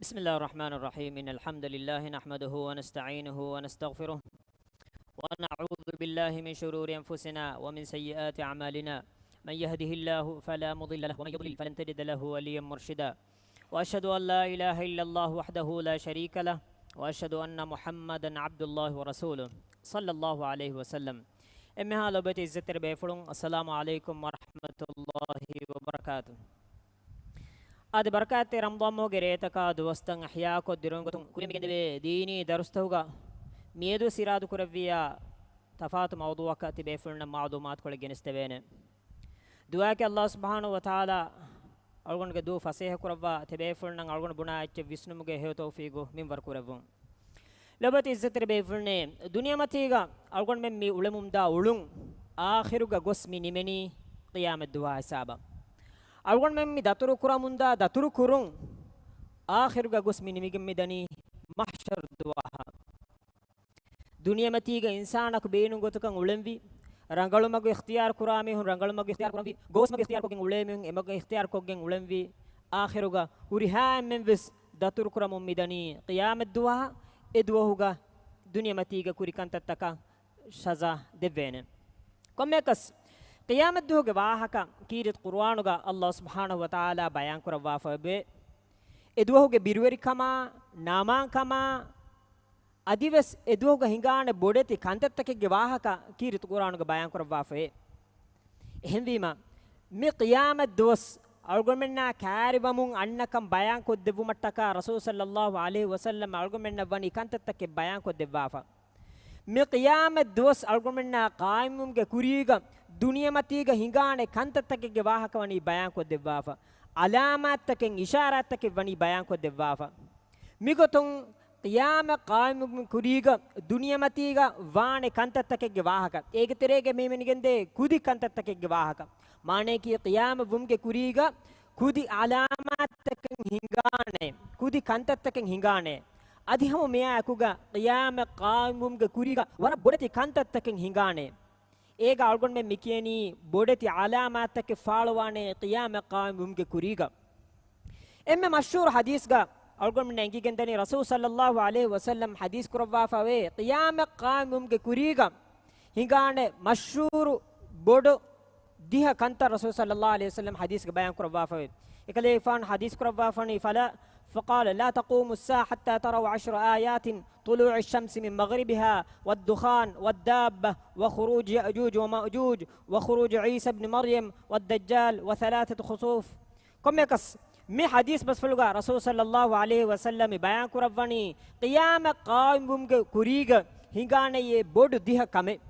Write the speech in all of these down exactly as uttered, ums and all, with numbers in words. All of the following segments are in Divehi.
بسم الله الرحمن الرحيم. إن الحمد لله نحمده ونستعينه ونستغفره، ونعوذ بالله من شرور أنفسنا ومن سيئات أعمالنا. من يهده الله فلا مضل له، ومن يضلل فلن تجد له وليا مرشدا. وأشهد أن لا إله إلا الله وحده لا شريك له، وأشهد أن محمدا عبد الله ورسوله، صلى الله عليه وسلم. އެންމެހާ ލޮބުވެތި އިއްޒަތްތެރި ބޭފުޅުން، السلام عليكم ورحمة الله وبركاته. އާދެ، ބަރަކާތްތެރި ރަމަޟާން މަހުގެ ރޭތަކާ ދުވަސްތައް އިޙްޔާކޮށް ދިރުންގޮތުން ކުރިމިގެންދެވޭ ދީނީ ދަރުސްތަކުގަ މިއަދު އިރާދަކުރެއްވިއްޔާ ތަފާތު މައުޟޫޢަކަށް ތިބޭފުޅުންނަށް މަޢުލޫމާތުކޮޅެއް ގެނެސްދެވޭނެ. ދުޢާއަކީ ﷲ ސުބްޙާނަހޫ ވަތަޢާލާ އަޅުގަނޑުގެ ދޫ ފަސޭހަކުރައްވާ ތިބޭފުޅުންނަށް އަޅުގަނޑު ބުނާ އެއްޗެއް ވިސްނުމުގެ ހެޔޮ ތައުފީގު މިންވަރު ކުރެއްވުން. ލޮބުވެތި އިއްޒަތްތެރި ބޭފުޅުންނޭ، ދުނިޔެމަތީގަ އަޅުގަނޑުމެން މި އުޅެމުންދާ އުޅުން އާޚިރުގަ ގޮސް މި ނިމެނީ ޤިޔާމަތްދުވަހާ ހިސާބަށް. އަޅުގަނޑުމެން މި ދަތުރު ކުރަމުންދާ ދަތުރު ކުރުން އާޚިރުގަ ގޮސް މި ނިމިގެން މިދަނީ މަޙްޝަރު ދުވަހަށް. ދުނިޔެމަތީގަ އިންސާނަކު ބޭނުން ގޮތަކަށް އުޅެންވީ، ރަނގަޅު މަގު އިޚްތިޔާރު ކުރާ މީހުން ރަނގަޅު މަގު އިޚްތިޔާރު ކުރަންވީ، ގޯސް މަގު އިޚްތިޔާރު ކޮށްގެން އުޅޭ މީހުން އެ މަގު އިޚްތިޔާރު ކޮށްގެން އުޅެންވީ، އާޚިރުގަ ހުރިހާ އެންމެން ވެސް ދަތުރު ކުރަމުން މިދަނީ ޤިޔާމަތް ދުވަހަށް. އެ ދުވަހުގަ ދުނިޔެމަތީގަ ކުރި ކަންތައްތަކަށް ޝަޒާ ދެއްވޭނެ. ކޮންމެއަކަސް، ޤިޔާމަތްދުވަހުގެ ވާހަކަ ކީރިތި ޤުރުއާނުގަ ﷲ ސުބްޙާނަހޫ ވަތަޢާލާ ބަޔާންކުރައްވާފައިވޭ. އެ ދުވަހުގެ ބިރުވެރިކަމާ، ނާމާންކަމާ، އަދިވެސް އެ ދުވަހުގަ ހިނގާނެ ބޮޑެތި ކަންތައްތަކެއްގެ ވާހަކަ ކީރިތި ޤުރުއާނުގަ ބަޔާންކުރައްވާފައޭ. އެހެންވީމަ، މި ޤިޔާމަތް ދުވަސް އަޅުގަނޑުމެންނާ ކައިރިވަމުން އަންނަކަން ބަޔާންކޮށްދެއްވުމަށްޓަކާ ރަސޫލު ޞައްލައްލާހު ޢަލައިހި ވަސައްލަމް އަޅުގަނޑުމެންނަށް ވަނީ ކަންތައްތަކެއް ބަޔާންކޮށްދެއްވާފަ. މި ޤިޔާމަތް ދުވަސް އަޅުގަނޑުމެންނާ ޤާއިމްވުމުގެ ކުރީގަ ދުނިޔެމަތީގަ ހިނގާނެ ކަންތައްތަކެއްގެ ވާހަކަ ވަނީ ބަޔާންކޮށްދެއްވާފަ. ޢަލާމާތްތަކެއް، އިޝާރާތްތަކެއް ވަނީ ބަޔާންކޮށްދެއްވާފަ. މިގޮތުން ޤިޔާމަތް ޤާއިމުވުމުގެ ކުރީގަ ދުނިޔެމަތީގަ ވާނެ ކަންތައްތަކެއްގެ ވާހަކަ، އޭގެ ތެރޭގަ މި މިނިގެންދޭ ކުދި ކަންތައްތަކެއްގެ ވާހަކަ، މާނަޔަކީ ޤިޔާމަތް ވުމުގެ ކުރީގަ ކުދި ޢަލާމާތްތަކެއް ހިނގާނެ، ކުދި ކަންތައްތަކެއް ހިނގާނެ. އަދި ހަމަ މިއާއެކުގަ ޤިޔާމަތް ޤާއިމުވުމުގެ ކުރީގަ ވަރަށް ބޮޑެތި ކަންތައްތަކެއް ހިނގާނެ. އޭގަ އަޅުގަނޑުމެން މިކިޔަނީ ބޮޑެތި ޢަލާމާތްތަކެއް ފާޅުވާނެ ޤިޔާމަތް ޤާއިމުވުމުގެ ކުރީގަ. އެންމެ މަޝްހޫރު ޙަދީޘްގަ އަޅުގަނޑުމެންނަށް އެނގިގެންދަނީ ރަސޫލު ޞައްލައްލާހު ޢަލައިހި ވަސައްލަމް ޙަދީޘް ކުރައްވާފައިވޭ، ޤިޔާމަތް ޤާއިމުވުމުގެ ކުރީގަ ހިނގާނެ މަޝްހޫރު ބޮޑު ދިހަ ކަންތައް ރަސޫލު ޞައްލައްލާހު ޢަލައިހި ވަސައްލަމް ޙަދީޘްގަ ބަޔާން ކުރައްވާފައިވޭ. އެކަލޭގެފާނު ޙަދީޘް ކުރައްވާފަނީ، فلا، فقال، لا تقوم الساعة حتى تروا عشر آيات، طلوع الشمس من مغربها، والدخان، والدابة، وخروج يأجوج ومأجوج، وخروج عيسى ابن مريم، والدجال، وثلاثة خسوف. ކޮންމެއަކަސް، މި ޙަދީޘް ބަސްފުޅުގަ ރަސޫލު ޞައްލައްލާހު ޢަލައިހި ވަސައްލަމް ބަޔާން ކުރައްވަނީ، ޤިޔާމަތް ޤާއިމްވުމުގެ ކުރީގަ ހިނގާނެޔޭ ބޮޑު ދިހަ ކަމެއް.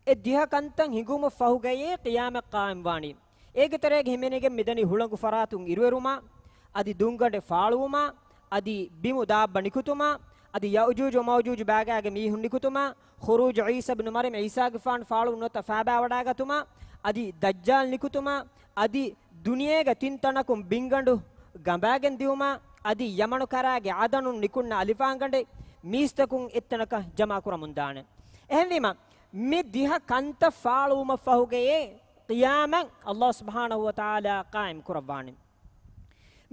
އެ ދިހަ ކަންތައް ހިނގުމަށް ފަހުގައޭ ޤިޔާމަތް ޤާއިމްވާނީ. އޭގެ ތެރޭގަ ހިމެނިގެން މިދަނީ ހުޅަނގު ފަރާތުން އިރުއެރުމާ، އަދި ދުންގަނޑެއް ފާޅުވުމާ، އަދި ބިމު ދާއްބަ ނިކުތުމާ، އަދި ޔައުޖޫޖު ވަމައުޖޫޖު ބާގާގެ މީހުން ނިކުތުމާ، ޚުރޫޖު ޢީސާ ބިން މަރްޔަމް، ޢީސާގެފާނު ފާޅުވުން ނުވަތަ ފާބާވަޑާގަތުމާ، އަދި ދައްޖާލް ނިކުތުމާ، އަދި ދުނިޔޭގަ ތިން ތަނަކުން ބިންގަނޑު ގަނބާގެން ދިއުމާ، އަދި ޔަމަނު ކަރާގެ އަދަނުން ނިކުންނަ އަލިފާންގަނޑެއް މީސްތަކުން އެއްތަނަކަށް ޖަމާކުރަމުންދާނެ. އެހެންވީމަ، މި ދިހަ ކަންތައް ފާޅުވުމަށް ފަހުގައޭ ޤިޔާމަތް ﷲ ސުބްޙާނަހޫ ވަތަޢާލާ ޤާއިމް ކުރައްވާނެ.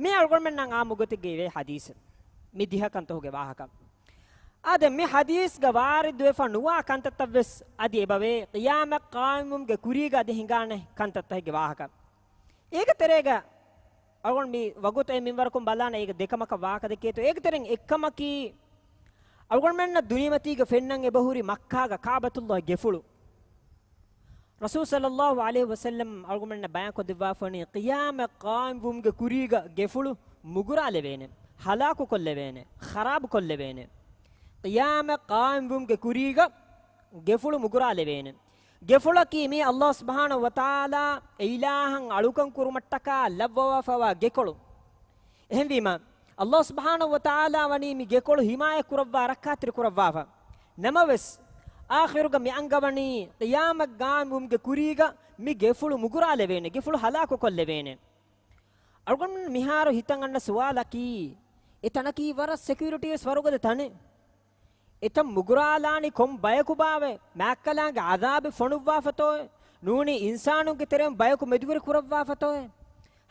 މި އަޅުގަނޑުމެންނަށް އާއްމު ގޮތެއްގައި އިވޭ ޙަދީޘެއް. މި ދިހަ ކަންތަހުގެ ވާހަކަ. އާދެ، މި ޙަދީޘްގަ ވާރިދުވެފަ ނުވާ ކަންތައްތައް ވެސް އަދި އެބަވޭ، ޤިޔާމަތް ޤާއިމްވުމުގެ ކުރީގަ އަދި ހިނގާނެ ކަންތައްތަކެއްގެ ވާހަކަ. އޭގެ ތެރޭގަ އަޅުގަނޑު މި ވަގުތު އެ މިންވަރަކުން ބަލާނަ އޭގެ ދެކަމަކަށް ވާހަކަ ދެކޭތޯ. އޭގެ ތެރެއިން އެއްކަމަކީ، އަޅުގަނޑުމެންނަށް ދުނިޔެމަތީގަ ފެންނަން އެބަހުރި މައްކާގަ ކާބަތުﷲ ގެފުޅު. ރަސޫލު ޞައްލައްލާހު ޢަލައިހި ވަސައްލަމް އަޅުގަނޑުމެންނަށް ބަޔާންކޮށްދެއްވާފަނީ، ޤިޔާމަތް ޤާއިމްވުމުގެ ކުރީގަ ގެފުޅު މުގުރާލެވޭނެ، ހަލާކުކޮށްލެވޭނެ، ޚަރާބުކޮށްލެވޭނެ. ޤިޔާމަތް ޤާއިމްވުމުގެ ކުރީގަ ގެފުޅު މުގުރާލެވޭނެ. ގެފުޅަކީ މީ ﷲ ސުބްޙާނަހޫ ވަތަޢާލާ އެއިލާހަށް އަޅުކަން ކުރުމަށްޓަކާ ލައްވަވާފައިވާ ގެކޮޅު. އެހެންވީމަ، ﷲ ސުބްޙާނަހޫ ވަތަޢާލާ ވަނީ މި ގެކޮޅު ހިމާޔަތް ކުރައްވާ ރައްކާތެރި ކުރައްވާފަ. ނަމަވެސް، އާޚިރުގަ މި އަންގަވަނީ ޤިޔާމަތް ޤާއިމްވުމުގެ ކުރީގަ މި ގެފުޅު މުގުރާލެވޭނެ، ގެފުޅު ހަލާކުކޮށްލެވޭނެ. އަޅުގަނޑު މިހާރު ހިތަށް އަންނަ ސުވާލަކީ، އެ ތަނަކީ ވަރަށް ސެކިއުރިޓީވެސް ވަރުގަދަ ތަނެއް. އެތަން މުގުރާލާނީ ކޮން ބަޔަކުބާވައޭ؟ މާތްކަލާނގެ ޢަޛާބެއް ފޮނުއްވާފަތޯއޭ؟ ނޫނީ އިންސާނުންގެ ތެރެއިން ބަޔަކު މެދުވެރި ކުރައްވާފަތޯއޭ؟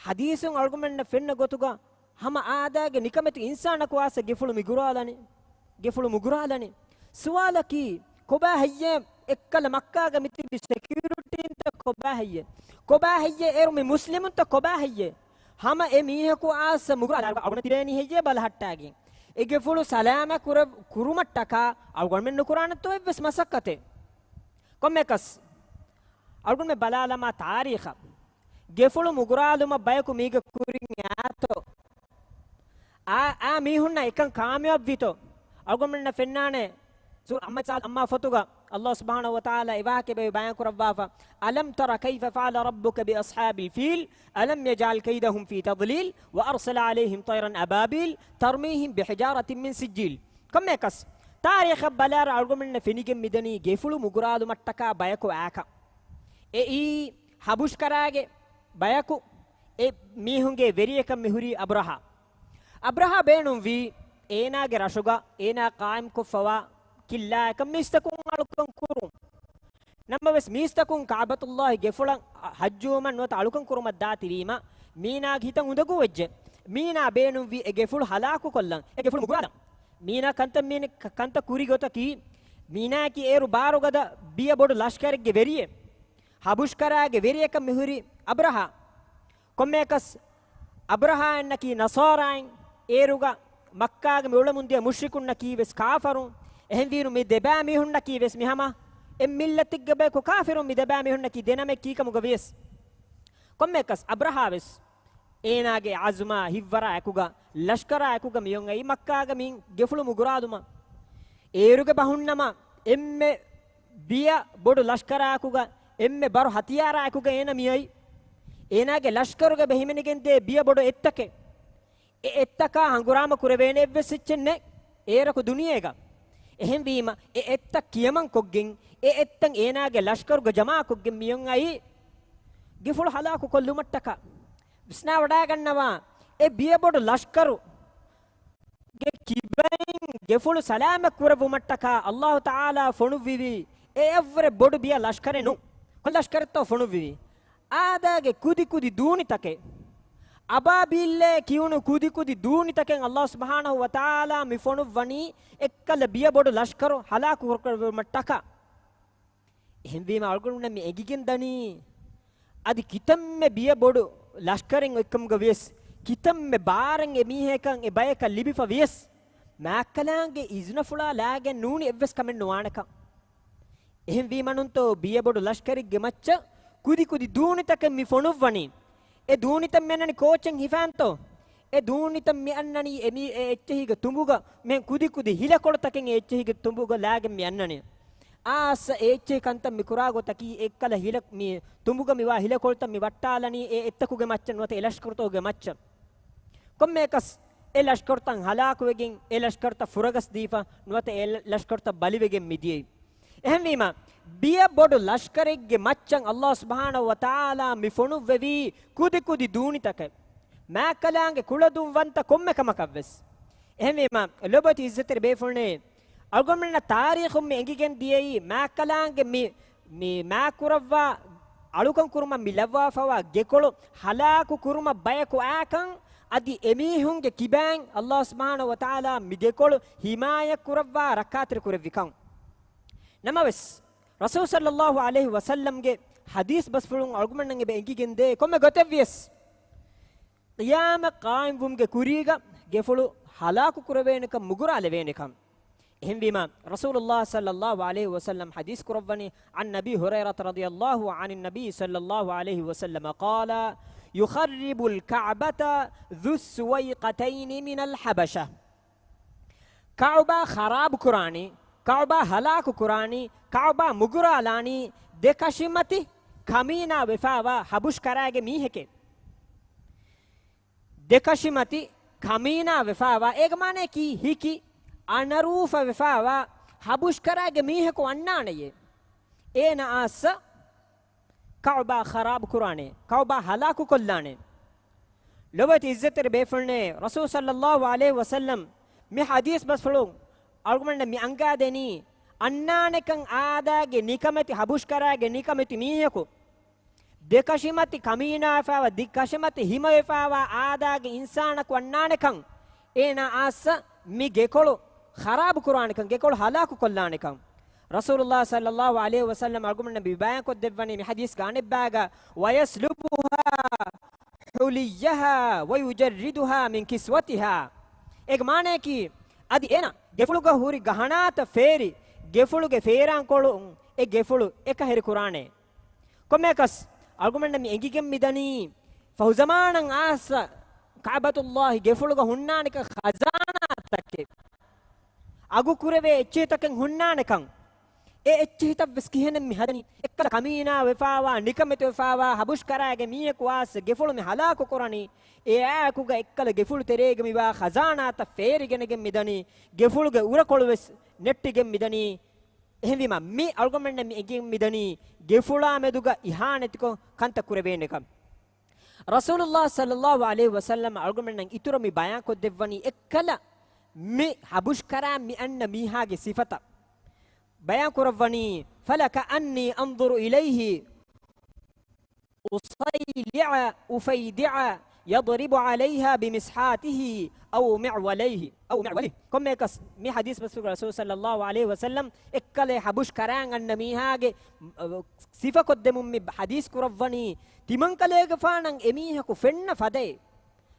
ޙަދީޘުން އަޅުގަނޑުމެންނަށް ފެންނަ ގޮތުގަ ހަމަ އާދައިގެ ނިކަމެތި އިންސާނަކު އާސަ ގެފުޅު މިގުރާލަނީ. ގެފުޅު މުގުރާލަނީ. ސުވާލަކީ، ކޮބާ ހެއްޔޭ އެއްކަލަ މައްކާގަ މިތިބި ސެކިއުރިޓީންތައް ކޮބާ ހެއްޔޭ؟ ކޮބާ ހެއްޔޭ އޭރު މި މުސްލިމުންތައް ކޮބާ ހެއްޔޭ؟ ހަމަ އެ މީހަކު އާސަ މުގުރާލާ އަޅުގަނޑު ތިބޭނީ ހެއްޔޭ ބަލަހައްޓާގެން. އެ ގެފުޅު ސަލާމަތް ކުރ-، ކުރުމަށްޓަކާ އަޅުގަނޑުމެން ނުކުރާނެތޯ އެއްވެސް މަސައްކަތެއް. ކޮންމެއަކަސް އަޅުގަނޑުމެން ބަލާލަމާ ތާރީޚަށް. ގެފުޅު މުގުރާލުމަށް ބަޔަކު މީގެ ކުރިން އައިތޯ؟ އާ، އާ މީހުންނަށް އެކަން ކާމިޔާބުވީތޯ؟ އަޅުގަނޑުމެންނަށް ފެންނާނެ، ސޫރަ އައްމާލް އައްމާ ފޮތުގަ ﷲ ސުބްޙާނަހޫ ވަތަޢާލާ އެވާހަކަ ބަޔާން ކުރައްވާފަ، ألم تر كيف فعل ربك بأصحاب الفيل ألم يجعل كيدهم في تضليل وأرسل عليهم طيرا أبابيل ترميهم بحجارة من سجيل. ކޮންމެއަކަސް، ތާރީޚަށް ބަލާއިރު އަޅުގަނޑުމެންނަށް ފެނިގެން މިދަނީ ގެފުޅު މުގުރާލުމަށްޓަކާ ބަޔަކު އާކަށް. އެއީ ހަބުޝްކަރާގެ ބަޔަކު، އެ މީހުންގެ ވެރިޔަކަށް މިހުރީ އަބްރަހާ. އަބްރަހާ ބޭނުންވީ އޭނާގެ ރަށުގަ އޭނާ ޤާއިމްކޮށްފަވާ ކިއްލާއަކަށް މީސްތަކުން އަޅުކަން ކުރުން. ނަމަވެސް މީސްތަކުން ކަޢުބަތުﷲ ގެފުޅަށް ހައްޖުވުމަށް ނުވަތަ އަޅުކަން ކުރުމަށް ދާތިވީމަ، މީނާގެ ހިތަށް އުނދަގޫވެއްޖެ. މީނާ ބޭނުންވީ އެ ގެފުޅު ހަލާކުކޮށްލަން، އެ ގެފުޅު މުގުރާލަން. މީނާ ކަންތައް މީނި-، ކަ-، ކަންތައް ކުރި ގޮތަކީ، މީނާއަކީ އޭރު ބާރުގަދަ ބިޔަ ބޮޑު ލަޝްކަރެއްގެ ވެރިއެއް. ހަބުޝްކަރާގެ ވެރިޔަކަށް މިހުރި އަބްރަހާ. ކޮންމެއަކަސް، އަބްރަހާއަންނަކީ ނަޞާރާއިން، އޭރުގަ މައްކާގަ މި އުޅެމުންދިޔަ މުޝްރިކުންނަކީ ވެސް ކާފަރުން. އެހެންވީނު މި ދެބައި މީހުންނަކީ ވެސް މި ހަމަ އެއް މިއްލަތެއްގެ ބަޔަކު ކާފިރުން މި ދެބައި މީހުންނަކީ ދެނަމެއް ކީކަމުގަ ވިޔަސް. ކޮންމެއަކަސް އަބްރަހާ ވެސް އޭނާގެ އަޒުމާ ހިއްވަރާ އެކުގަ، ލަޝްކަރާ އެކުގަ މިއޮން އައީ މައްކާގަ މި ގެފުޅު މުގުރާލުމަށް. އޭރުގެ ބަހުންނަމަ އެންމެ ބިޔަ ބޮޑު ލަޝްކަރާއެކުގަ، އެންމެ ބަރު ހަތިޔާރާއެކުގަ އޭނަ މިއައީ. އޭނާގެ ލަޝްކަރުގަ ބެހިމެނިގެންދޭ ބިޔަ ބޮޑު އެއްތަކެއް. އެ އެއްތަކާ ހަނގުރާމަ ކުރެވޭނެ އެއްވެސް އެއްޗެއް ނެތް އޭރަކު ދުނިޔޭގަ. އެހެންވީމަ، އެ އެއްތައް ކިޔަމަން ކޮށްގެން، އެ އެއްތައް އޭނާގެ ލަޝްކަރުގަ ޖަމާކޮށްގެން މިއޮން އައީ ގެފުޅު ހަލާކު ކޮށްލުމަށްޓަކާ. ވިސްނާވަޑައިގަންނަވާ، އެ ބިޔަ ބޮޑު ލަޝްކަރު ގެ ކިބައިން ގެފުޅު ސަލާމަތް ކުރެއްވުމަށްޓަކާ ﷲ ތަޢާލާ ފޮނުއްވިވީ އެއަށްވުރެ ބޮޑު ބިޔަ ލަޝްކަރެއް ނޫން. ކޮން ލަޝްކަރެއްތޯ ފޮނުއްވިވީ؟ އާދައިގެ ކުދި ކުދި ދޫނިތަކެއް. އަބާބީލްއޭ ކިޔުނު ކުދި ކުދި ދޫނިތަކެއް ﷲ ސުބްޙާނަހޫ ވަތަޢާލާ މި ފޮނުއްވަނީ އެއްކަލަ ބިޔަ ބޮޑު ލަޝްކަރު ހަލާކު ކުރުމަށްޓަކާ. އެހެންވީމަ އަޅުގަނޑުމެންނަށް މި އެނގިގެން ދަނީ، އަދި ކިތަންމެ ބިޔަ ބޮޑު ލަޝްކަރެއް އޮތްކަމުގަ ވިޔަސް، ކިތަންމެ ބާރެއް އެމީހަކަށް އެ ބަޔަކަށް ލިބިފަ ވިޔަސް، މާއްކަލާނގެ އިޒުނަފުޅާ ލާގެން ނޫނީ އެއްވެސް ކަމެއް ނުވާނެކަން. އެހެންވީމަނުންތޯ ބިޔަ ބޮޑު ލަޝްކަރެއްގެ މައްޗަށް ކުދި ކުދި ދޫނިތަކެއް މި ފޮނުއްވަނީ. އެ ދޫނިތައް މިއަންނަނީ ކޯޗެއް ހިފާންތޯ؟ އެ ދޫނިތައް މިއަންނަނީ އެ މީ-، އެ އެއްޗެހީގެ ތުނބުގަ މިހެން ކުދި ކުދި ހިލަކޮޅުތަކެއް އެ އެއްޗެހީގެ ތުނބުގަ ލާގެން މިއަންނަނީ. އާސަ އެ އެއްޗެހި ކަންތައް މި ކުރާ ގޮތަކީ އެއްކަލަ ހިލަ-، މި ތުނބުގަ މިވާ ހިލަކޮޅުތައް މި ވައްޓާލަނީ އެ އެއްތަކުގެ މައްޗަށް ނުވަތަ އެ ލަޝްކަރުތަކުގެ މައްޗަށް. ކޮންމެއަކަސް އެ ލަޝްކަރުތައް ހަލާކުވެގެން، އެ ލަޝްކަރުތައް ފުރަގަސްދީފަ ނުވަތަ އެ ލަ-، ލަޝްކަރުތައް ބަލިވެގެން މިދިޔައީ. އެހެންވީމަ، ބިޔަ ބޮޑު ލަޝްކަރެއްގެ މައްޗަށް ﷲ ސުބްޙާނަހޫ ވަތަޢާލާ މި ފޮނުއްވެވީ ކުދި ކުދި ދޫނިތަކެއް. މާއްކަލާނގެ ކުޅަދުންވަންތަ ކޮންމެ ކަމަކަށްވެސް. އެހެންވީމަ، ލޮބުވެތި އިއްޒަތްތެރި ބޭފުޅުންނޭ، އަޅުގަނޑުމެންނަށް ތާރީޚުން މި އެނގިގެން ދިޔައީ މާއްކަލާނގެ މި، މި މާކުރައްވާ، އަޅުކަން ކުރުމަށް މި ލައްވާފަވާ ގެކޮޅު ހަލާކު ކުރުމަށް ބަޔަކު އާކަން، އަދި އެމީހުންގެ ކިބައިން ﷲ ސުބްޙާނަހޫ ވަތަޢާލާ މި ގެކޮޅު ހިމާޔަތް ކުރައްވާ ރައްކާތެރި ކުރެއްވިކަން. ނަމަވެސް، ރަސޫލު ޞައްލައްލާހު ޢަލައިހި ވަސައްލަމްގެ ޙަދީޘް ބަސްފުޅުން އަޅުގަނޑުމެންނަށް އެބަ އެނގިގެންދޭ ކޮންމެ ގޮތެއްވިޔަސް، ޤިޔާމަތް ޤާއިމްވުމުގެ ކުރީގަ ގެފުޅު ހަލާކު ކުރެވޭނެކަން، މުގުރާލެވޭނެކަން. އެހެންވީމަ، ރަސޫލުﷲ ޞައްލައްލާހު ޢަލައިހި ވަސައްލަމް ޙަދީޘް ކުރައްވަނީ، عن أبي هريرة رضي الله عن النبي صلى الله عليه وسلم قال، يخرب الكعبة ذو السويقتين من الحبشة. ކަޢުބާ ޚަރާބު ކުރާނީ، ކަޢުބާ ހަލާކު ކުރާނީ، ކަޢުބާ މުގުރާލާނީ ދެ ކަށިމަތި ކަމީނާ ވެފާވާ ޙަބުޝް ކަރާގެ މީހެކޭ. ދެ ކަށިމަތި ކަމީނާ ވެފާވާ، އޭގެ މާނަޔަކީ ހިކި އަނަރޫފަ ވެފާވާ ޙަބުޝް ކަރާގެ މީހަކު އަންނާނެޔޭ. އޭނަ އާއްސަ ކަޢުބާ ޚަރާބު ކުރާނެ، ކަޢުބާ ހަލާކު ކޮށްލާނެ. ލޮބުވެތި އިއްޒަތްތެރި ބޭފުޅުންނޭ، ރަސޫލު ޞައްލައްލާހު ޢަލައިހި ވަސައްލަމް މި ޙަދީޘް ބަސްފުޅުން އަޅުގަނޑަށް މި އަންގާދެނީ، އަންނާނެކަން އާދައިގެ ނިކަމެތި ޙަބުޝް ކަރާގެ ނިކަމެތި މީހަކު ދެކަށިމަތި ކަމީނާވެފާވާ، ދެކަށިމަތި ހިމަވެފާވާ އާދާގެ އިންސާނަކު އަންނާނެކަން، އޭނާ އާއްސަ މި ގެކޮޅު ޚަރާބު ކުރާނެކަން، ގެކޮޅު ހަލާކު ކޮށްލާނެކަން. ރަސޫލުﷲ ޞައްލަﷲ ޢަލައިހި ވަސައްލަމަ އަޅުގަނޑުމެންނަށް މި ބަޔާން ކޮށްދެއްވަނީ މި ޙަދީޘްގެ އަނެއްބައިގަ، "وَيَسْلُبُهَا حُلِيَّهَا وَيُجَرِّدُهَا مِنْ كِسْوَتِهَا." އޭގެ މާނަޔަކީ، އަދި އޭނާ ގެފުޅުގަ ހުރި ގަހަނާތައް ފޭރި، ގެފުޅުގެ ފޭރާންކޮޅުން އެ ގެފުޅު އެކަހެރި ކުރާނެ. ކޮންމެއަކަސް އަޅުގަނޑަށް މި އެނގިގެން މިދަނީ، ފަހުޒަމާނަށް އާސް ކަޢުބަތުﷲ ގެފުޅުގަ ހުންނާނެކަން ޚަޒާނާތަކެއް، އަގު ކުރެވޭ އެއްޗިހިތަކެއް ހުންނާނެކަން. އެ އެއްޗިހިތައް ވެސް ކިހިނެއް މި ހަދަނީ؟ އެއްކަލަ ކަމީނާ ވެފާވާ، ނިކަމެތި ވެފާވާ، ހަބުޝް ކަރާގެ މީހަކު އާސް ގެފުޅު މި ހަލާކު ކުރަނީ. އެއާއެކުގަ އެއްކަލަ ގެފުޅު ތެރޭގަ މިވާ ޚަޒާނާތައް ފޭރިގެނެގެން މިދަނީ، ގެފުޅުގެ އުރަކޮޅު ވެސް ނެއްޓިގެން މިދަނީ. އެހެންވީމަ، މި އަޅުގަނޑުމެންނަށް މި އެނގިގެން މިދަނީ ގެފުޅާ މެދުގަ އިހާނެތިކޮށް ކަންތައް ކުރެވޭނެކަން. ރަސޫލުﷲ ޞައްލަﷲ ޢަލައިހި ވަސައްލަމަ އަޅުގަނޑުމެންނަށް އިތުރަށް މި ބަޔާން ކޮށްދެއްވަނީ އެއްކަލަ މި ހަބުޝް ކަރާ މި އަންނަ މީހާގެ ސިފަތައް. ބަޔާން ކުރައްވަނީ، "فَلَكَأَنِّي أَنْظُرُ إِلَيْهِ أُصَيْلِعَ أُفَيْدِعَ يَضْرِبُ عَلَيْهَا بِمِسْحَاتِهِ أَوْ مِعْوَلِهِ، أَوْ مِعْوَلِهِ." ކޮންމެއަކަސް މި ޙަދީޘް ބަސްފުޅުގަ ރަސޫލު ޞައްލަﷲ ޢަލައިހި ވަސައްލަމް އެއްކަލޭ ހަބުޝް ކަރާން އަންނަ މީހާގެ، އަ، ސިފަކޮށްދެމުން މި ޙަދީޘް ކުރައްވަނީ، ތިމަންކަލޭގެފާނަށް އެމީހަކު ފެންނަ ފަދައޭ.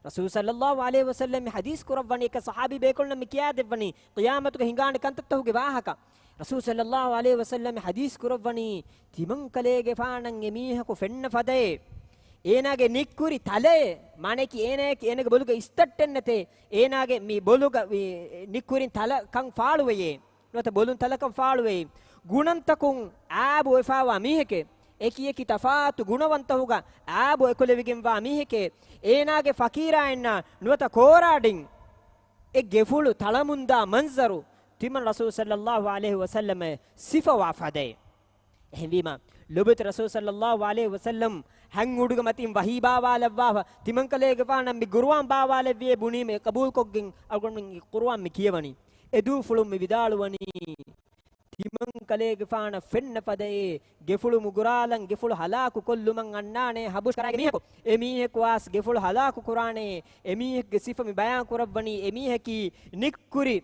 ރަސޫލު ޞައްލަﷲ ޢަލައިހި ވަސައްލަމް މި ޙަދީޘް ކުރައްވަނީ އެކަ ޞަޙާބީ ބޭކަލުންނަށް މި ކިޔާދެއްވަނީ ޤިޔާމަތުގަ ހިނގާނެ ކަންތައްތަހުގެ ވާހަކަ. ރަސޫލު ޞައްލަﷲ ޢަލައިހި ވަސައްލަމް މި ޙަދީޘް ކުރައްވަނީ، ތިމަންކަލޭގެފާނަށް އެމީހަކު ފެންނަ ފަދައޭ. އޭނާގެ ނިއްކުރި ތަލައޭ، މާނައަކީ އޭނާއަކީ އޭނާގެ ބޮލުގަ އިސްތައްޓެއްނެތޭ. އޭނާގެ މި ބޮލުގަ މި ނިއްކުރިން ތަލަކަން ފާޅުވެޔޭ. ނުވަތަ ބޮލުން ތަލަކަން ފާޅުވެ، ގުނަންތަކުން އާބު ވެފާވާ މީހެކޭ. އެކި އެކި ތަފާތު ގުނަވަންތަހުގަ އާބު އެކުލެވިގެންވާ މީހެކޭ. އޭނާގެ ފަޤީރާއިންނާ ނުވަތަ ކޯރާޑިން އެ ގެފުޅު ތަޅަމުންދާ މަންޒަރު ތިމަން ރަސޫލު ޞައްލަﷲ ޢަލައިހި ވަސައްލަމަށް ސިފަވާ ފަދައޭ. އެހެންވީމަ، ލޮބުވެތި ރަސޫލު ޞައްލަﷲ ޢަލައިހި ވަސައްލަމް ހަތް އުޑުގެ މަތިން ވަޙީ ބާވާލައްވާފަ، ތިމަންކަލޭގެފާނަށް މި ޤުރުއާން ބާވާލެއްވިއޭ ބުނީމަ އެ ޤަބޫލުކޮށްގެން އަޅުގަނޑުމެން އެ ޤުރުއާން މި ކިޔަވަނީ. އެދުވަފުޅުން މި ވިދާޅުވަނީ، ތިމަންކަލޭގެފާނަށް ފެންނަ ފަދައޭ، ގެފުޅު މުގުރާލަން، ގެފުޅު ހަލާކު ކޮށްލުމަށް އަންނާނޭ ހަބުޝް ކަރާގެ މީހަކު. އެ މީހަކު އާސް ގެފުޅު ހަލާކު ކުރާނޭ. އެ މީހެއްގެ ސިފަ މި ބަޔާން ކުރައްވަނީ، އެ މީހަކީ ނިއްކުރި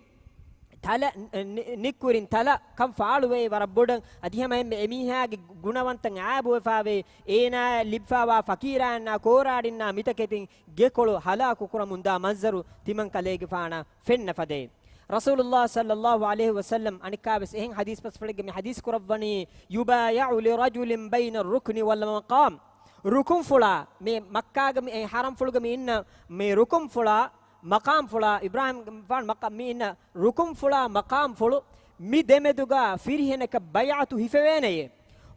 ތަލަ، ނި-، ނިއްކުރިން ތަލަ ކަން ފާޅުވޭ ވަރަށް ބޮޑަށް. އަދި ހަމަ އެންމެ އެމީހާގެ ގުނަވަންތައް އާބުވެފާވޭ. އޭނާ ލިބިފާވާ ފަޤީރާންނާ ކޯރާޑިންނާ މިތަކެތިން ގެކޮޅު ހަލާކު ކުރަމުންދާ މަންޒަރު ތިމަން ކަލޭގެފާނަށް ފެންނަ ފަދައި. ރަސޫލުﷲ ޞައްލަﷲ ޢަލައިހި ވަސައްލަމް އަނެއްކާވެސް އެހެން ޙަދީޘް ބަސްފުޅެއްގެ މި ޙަދީޘް ކުރައްވަނީ، يُبَايَعُ لِرَجُلٍ بَيْنَ الرُّكْنِ وَالْمَقَامِ. ރުކުންފުޅާ، މި މައްކާގަ މި ޙަރަމްފުޅުގަ މި އިންނަ މި ރުކުންފުޅާ، މަޤާމްފުޅާ، އިބްރާހީމްގެފާނު މަޤާ-، މި އިންނަ ރުކުންފުޅާ މަޤާމްފުޅު މި ދެމެދުގަ ފިރިހެނަކަށް ބައިޢަތު ހިފެވޭނެޔޭ.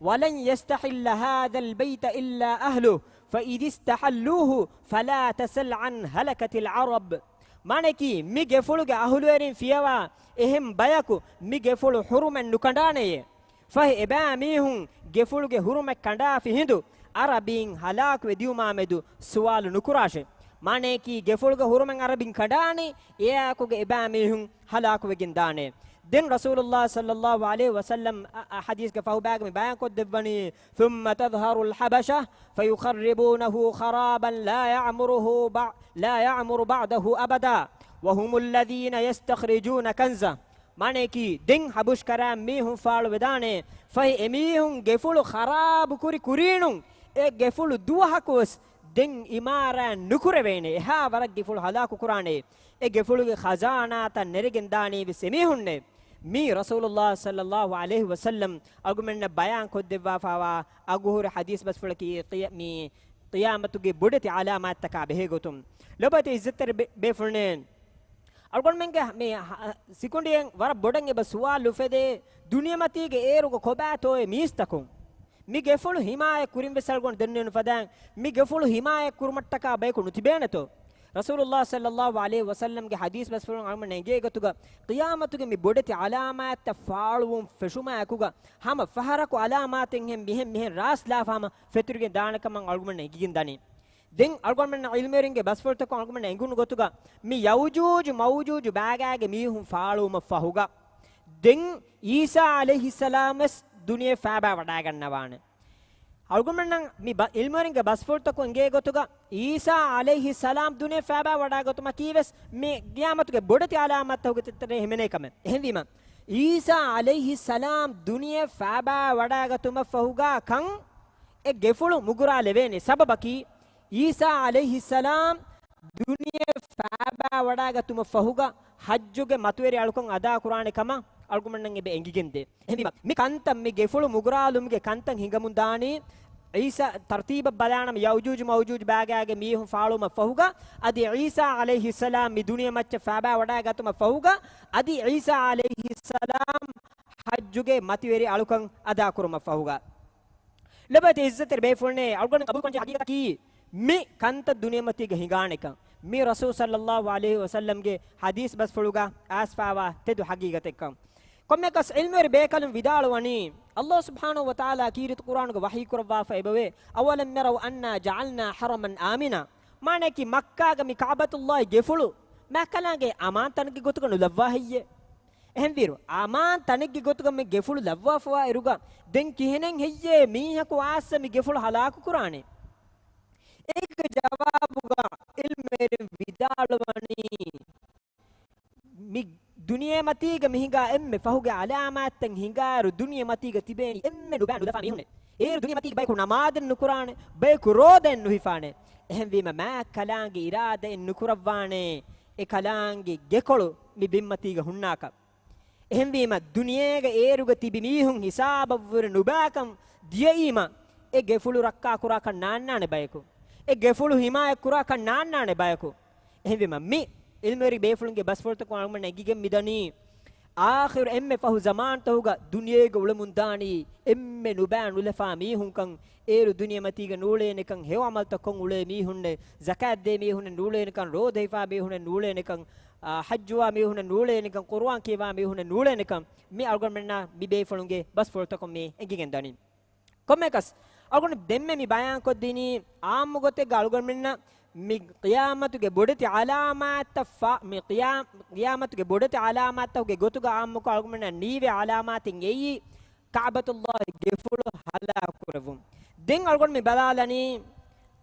وَلَنْ يَسْتَحِلَّ هَذَا الْبَيْتَ إِلَّا أَهْلُهُ، فَإِذَا اسْتَحَلُّوهُ فَلَا تَسْأَلْ عَنْ هَلَكَةِ الْعَرَبِ. މާނައަކީ، މި ގެފުޅުގެ އަހުލުވެރިން ފިޔަވާ އެހެން ބަޔަކު މި ގެފުޅު ޙުރުމަތް ނުކަނޑާނެޔޭ. ފަހެ އެބައިމީހުން ގެފުޅުގެ ޙުރުމަތް ކަނޑާފި ހިނދު، ޢަރަބީން ހަލާކުވެ ދިޔުމާމެދު ސުވާލު ނުކުރާށޭ. މާނައަކީ، ގެފުޅުގެ ޙުރުމަތް ޢަރަބީން ކަނޑާނީ، އެއާއެކުގަ އެބައިމީހުން ހަލާކުވެގެން ދާނެ. ދެން ރަސޫލުﷲ ޞައްލަﷲ ޢަލައިހި ވަސައްލަމް އަ، އަ، ޙަދީޘްގެ ފަހުބައިގަ މި ބަޔާން ކޮށްދެއްވަނީ، ثُمَّ تَظْهَرُ الْحَبَشَةُ فَيُخَرِّبُونَهُ خَرَابًا لَا يَعْمُرُهُ بَعْ، لَا يَعْمُرُ بَعْدَهُ أَبَدًا وَهُمُ الَّذِينَ يَسْتَخْرِجُونَ كَنْزَهُ. މާނައަކީ، ދެން ޙަބަޝް ކަރާ މީހުން ފާޅުވެދާނެ، ފަހެ އެމީހުން ގެފުޅު ޚަރާބު ކުރި ކުރީނުން، އެ ގެފުޅު ދުވަހަކުވެސް ދެން އިމާރާތް ނުކުރެވޭނެ، އެހާ ވަރަށް ގެފުޅު ހަލާކު ކުރާނެ. އެ ގެފުޅުގެ ޚަޒާނާތައް ނެރެގެން ދާނީ ވެސް އެމީހުންނޭ. މީ ރަސޫލުﷲ ޞައްލަﷲ ޢަލައިހި ވަސައްލަމް އަޅުގަނޑުމެންނަށް ބަޔާން ކޮށްދެއްވާފާވާ އަގުހުރި ޙަދީޘް ބަސްފުޅަކީ ޤިޔަ-، މީ ޤިޔާމަތުގެ ބޮޑެތި ޢަލާމާތްތަކާ ބެހޭގޮތުން. ލޮބުވެތި ޢިއްޒަތްތެރި ބެ-، ބޭފުޅުންނޭ. އަޅުގަނޑުމެންގެ މި ހަ-، ސިކުނޑިއެއް ވަރަށް ބޮޑަށް އެބަ ސުވާލު އުފެދޭ، ދުނިޔެމަތީގެ އޭރުގަ ކޮބާތޯއޭ މީސްތަކުން؟ މި ގެފުޅު ހިމާޔަތް ކުރިން ވެސް އަޅުގަނޑު ދެންނެވި ފަދައިން، މި ގެފުޅު ހިމާޔަތް ކުރުމަށްޓަކާ ބަޔަކު ނުތިބޭނެތޯ؟ ރަސޫލުﷲ ޞައްލަﷲ ޢަލައިހި ވަސައްލަމްގެ ޙަދީޘް ބަސްފުޅުން އަޅުގަނޑު އެނގޭ ގޮތުގަ، ޤިޔާމަތުގެ މި ބޮޑެތި ޢަލާމާތްތައް ފާޅުވުން ފެށުމާއެކުގަ، ހަމަ ފަހަރަކު ޢަލާމާތެއްހެން މިހެން މިހެން ރާސްލާފަ ހަމަ ފެތުރިގެން ދާނެ ކަމަށް އަޅުގަނޑު އެނގިގެން ދަނީ. ދެން އަޅުގަނޑުމެންނަށް ޢިލްމުވެރިންގެ ބަސްފުޅުތަކުން އަޅުގަނޑުމެންނަށް އެނގުނު ގޮތުގަ، މި ޔައުޖޫޖު މައުޖޫޖު ބާގާގެ މީހުން ފާޅުވުމަށް ފަހުގަ، ދެން ޢީސާ ޢަލައިހިއްސަލާމް ވެސް ދުނިޔެ ފާބާ ވަޑާގަންނަވާނެ. އަޅުގަނޑުމެންނަށް މި ބަ-، ޢިލްމުވެރިންގެ ބަސްފުޅުތަކުން އެނގޭ ގޮތުގަ، ޢީސާ ޢަލައިހިއްސަލާމް ދުނިޔެ ފައިބާ ވަޑާގަތުމަކީވެސް މި ޤިޔާމަތުގެ ބޮޑެތި ޢަލާމާތްތަކުގެ ތެރެއިން ހިމެނޭ ކަމެއް. އެހެންވީމަ، ޢީސާ ޢަލައިހިއްސަލާމް ދުނިޔެ ފައިބާ ވަޑާގަތުމަށް ފަހުގަ ކަން އެ ގެފުޅު މުގުރާލެވޭނެ. ސަބަބަކީ، ޢީސާ ޢަލައިހިއްސަލާމް ދުނިޔެ ފައިބާ ވަޑާގަތުމަށް ފަހުގަ ޙައްޖުގެ މަތިވެރި އަޅުކަން އަދާކުރާނެ ކަމަށް އަޅުގަނޑުމެންނަށް އެބަ އެނގިގެންދޭ. އެހެންވީމަ، މި ކަންތައް، މި ގެފުޅު މުގުރާލުމުގެ ކަންތައް ހިނގަމުން ދާނީ، ޢީސާ ތަރުތީބަށް ބަލާނަމަ، ޔައުޖޫޖު މައުޖޫޖު ބާގާގެ މީހުން ފާޅުވުމަށް ފަހުގަ، އަދި ޢީސާ ޢަލައިހިއްސަލާމް މި ދުނިޔެ މައްޗަށް ފައިބާ ވަޑާގަތުމަށް ފަހުގަ، އަދި ޢީސާ ޢަލައިހިއްސަލާމް ޙައްޖުގެ މަތިވެރި އަޅުކަން އަދާކުރުމަށް ފަހުގަ. ލޮބުވެތި ޢިއްޒަތްތެރި ބޭފުޅުންނޭ، އަޅުގަނޑު ޤަބޫލުކުރަންޖެހޭ ޙަޤީޤަތަކީ، މި ކަންތައް ދުނިޔެމަތީގަ ހިނގާނެކަން، މި ރަސޫލު ޞައްލައްލާހު ޢަލައިހި ވަސައްލަމްގެ ޙަދީޘް ބަސްފުޅުގަ އައިސްފާވާ ތެދު ޙަޤީޤަތެއްކަން. ކޮންމެއަކަސް ޢިލްމުވެރި ބޭކަލުން ވިދާޅުވަނީ، ﷲ ސުބްޙާނަހު ވަތަޢާލާ ކީރިތި ޤުރްއާނުގަ ވަޙީ ކުރައްވާފަ އެބަވޭ، أولم يروا أنا جعلنا حرما آمنا. މާނައަކީ، މައްކާގަ މި ކަޢުބަތުﷲގެ ގެފުޅު މާތްކަލާނގެ އަމާން ތަނެއްގެ ގޮތުގަ ނުލައްވާ ހެއްޔޭ؟ އެހެންވީރު، އަމާން ތަނެއްގެ ގޮތުގަ މި ގެފުޅު ލައްވާފަވާ އިރުގަ، ދެން ކިހިނެއް ހެއްޔޭ މީހަކު އާއްސަ މި ގެފުޅު ހަލާކު ކުރާނެ؟ އޭގެ ޖަވާބުގަ ޢިލްމުވެރިން ވިދާޅުވަނީ، މި ދުނިޔެމަތީގަ މި ހިނގާ އެންމެ ފަހުގެ ޢަލާމާތްތައް ހިނގާއިރު، ދުނިޔެމަތީގަ ތިބޭނީ އެންމެ ނުބައި ނުލަފާ މީހުންނޭ. އޭރު ދުނިޔެމަތީގަ ބަޔަކު ނަމާދެއް ނުކުރާނެ، ބަޔަކު ރޯދައެއް ނުހިފާނެ. އެހެންވީމަ، މާތް ކަލާނގެ އިރާދައެއް ނުކުރައްވާނެ އެ ކަލާނގެ ގެކޮޅު މި ބިންމަތީގަ ހުންނާކަށް. އެހެންވީމަ، ދުނިޔޭގަ އޭރުގަ ތިބި މީހުން ހިސާބަށްވުރެ ނުބައިކަން ދިޔައީމަ، އެ ގެފުޅު ރައްކާކުރާކަށް ނާންނާނެ ބަޔަކު، އެ ގެފުޅު ހިމާޔަތްކުރާކަށް ނާންނާނެ ބަޔަކު. އެހެންވީމަ، މި ޢިލްމުވެރި ބޭފުޅުންގެ ބަސްފުޅުތަކުން އަޅުގަނޑުމެންނަށް އެނގިގެން މިދަނީ، އާޚިރު އެންމެ ފަހު ޒަމާންތަކުގަ ދުނިޔޭގަ އުޅެމުންދާނީ އެންމެ ނުބައި ނުލަފާ މީހުންކަން، އޭރު ދުނިޔެމަތީގަ ނޫޅޭނެކަން، ހެޔޮ ޢަމަލުތައް ކޮށް އުޅޭ މީހުންނެއް، ޒަކާތް ދޭ މީހުންނެއް ނޫޅޭނެކަން، ރޯދަ ހިފާ މީހުންނެއް ނޫޅޭނެކަން، އާ، ޙައްޖުވާ މީހުންނެއް ނޫޅޭނެކަން، ޤުރުއާން ކިޔަވާ މީހުންނެއް ނޫޅޭނެކަން، މި އަޅުގަނޑުމެންނަށް މި ބޭފުޅުންގެ ބަސްފުޅުތަކުން މި އެނގިގެން ދަނީ. ކޮންމެއަކަސް، އަޅުގަނޑު ދެންމެ މި ބަޔާންކޮށްދިނީ، ޢާއްމު ގޮތެއްގަ އަޅުގަނޑުމެންނަށް މި ޤިޔާމަތުގެ ބޮޑެތި ޢަލާމާތްތައް ފާ-، މި ޤިޔާ-، ޤިޔާމަތުގެ ބޮޑެތި ޢަލާމާތްތަކުގެ ގޮތުގަ ޢާއްމުކޮށް އަޅުގަނޑުމެންނަށް ނީވޭ ޢަލާމާތެއް އެއީ، ކަޢުބަތުﷲ ގެފުޅު ހަލާކުކުރެއްވުން. ދެން އަޅުގަނޑު މި ބަލާލަނީ،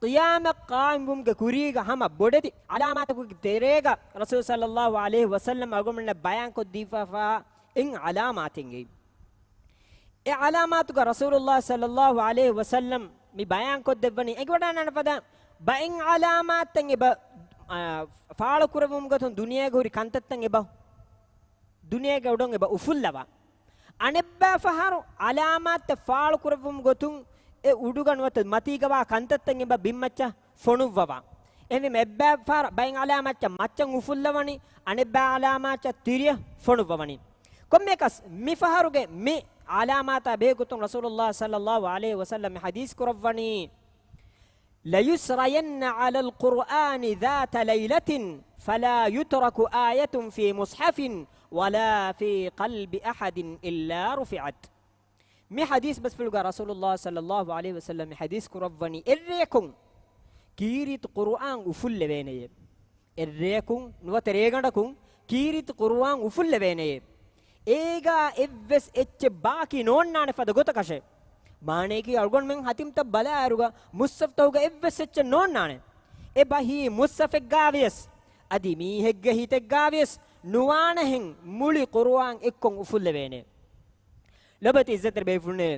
ޤިޔާމަތް ޤާއިމްވުމުގެ ކުރީގަ ހަމަ ބޮޑެތި ޢަލާމާތަކުގެ ތެރޭގަ ރަސޫލު ޞައްލައްލާހު ޢަލައިހި ވަސައްލަމް އަޅުގަނޑުމެންނަށް ބަޔާންކޮށްދީފާފާ އެއް ޢަލާމާތެއް އެއީ. އެ ޢަލާމާތުގަ ރަސޫލުﷲ ޞައްލައްލާހު ޢަލައިހި ވަސައްލަމް މި ބަޔާންކޮށްދެއްވަނީ، އެނގިވަޑާންނާނެ ފަދަ ބައެއް ޢަލާމާތެއް އެބަ، އާ، ފާޅުކުރެއްވުމުގެ ގޮތުން ދުނިޔޭގަ ހުރި ކަންތައްތައް އެބަ ދުނިޔޭގެ އުޑުން އެބަ އުފުއްލަވާ. އަނެއްބައި ފަހަރު ޢަލާމާތްތައް ފާޅުކުރެއްވުމުގެ ގޮތުން އެ އުޑުގަ ނުވަތަ މަތީގަވާ ކަންތައްތައް އެބަ ބިންމައްޗަށް ފޮނުއްވަވާ. އެހެންވީމަ އެއްބައި ފަހަރު ބައެއް ޢަލާމާތްތައް މައްޗަށް އުފުއްލަވަނީ، އަނެއްބައި ޢަލާމާތްތައް ތިރިއަށް ފޮނުއްވަވަނީ. ކޮންމެއަކަސް މި ފަހަރުގެ މި ޢަލާމާތާ ބެހޭގޮތުން ރަސޫލުﷲ ޞައްލައްލާހު ޢަލައިހި ވަސައްލަމް ޙަދީޘް ކުރައްވަނީ، ليسرين على القرآن ذات ليلة فلا يترك آية في مصحف ولا في قلب أحد إلا رفعت. މި ޙަދީޘް ބަސްފުޅުގަ ރަސޫލުﷲ ޞައްލައްލާހު ޢަލައިހި ވަސައްލަމް ޙަދީޘް ކުރައްވަނީ، އެއްރެޔަކުން ކީރިތި ޤުރުއާން އުފުއްލެވޭނެޔޭ. އެއްރެޔަކުން ނުވަތަ ރޭގަނޑަކުން ކީރިތި ޤުރުއާން އުފުއްލެވޭނެޔޭ. އޭގާ އެއްވެސް އެއްޗެއް ބާކީ ނޯންނާނެ ފަދަ ގޮތަކަށެ. މާނަޔަކީ އަޅުގަނޑުމެން ހަތިމްތައް ބަލާއިރުގަ މުޞްޙަފްތަކުގަ އެއްވެސް އެއްޗެއް ނޯންނާނެ. އެބަ ހީ މުޞްޙަފެއްގާވިޔަސް، އަދި މީހެއްގެ ހިތެއްގާވިޔަސް ނުވާނެހެން މުޅި ޤުރުއާން އެއްކޮށް އުފުއްލެވޭނެ. ލޮބުވެތި ޢިއްޒަތްތެރި ބޭފުޅުންނޭ،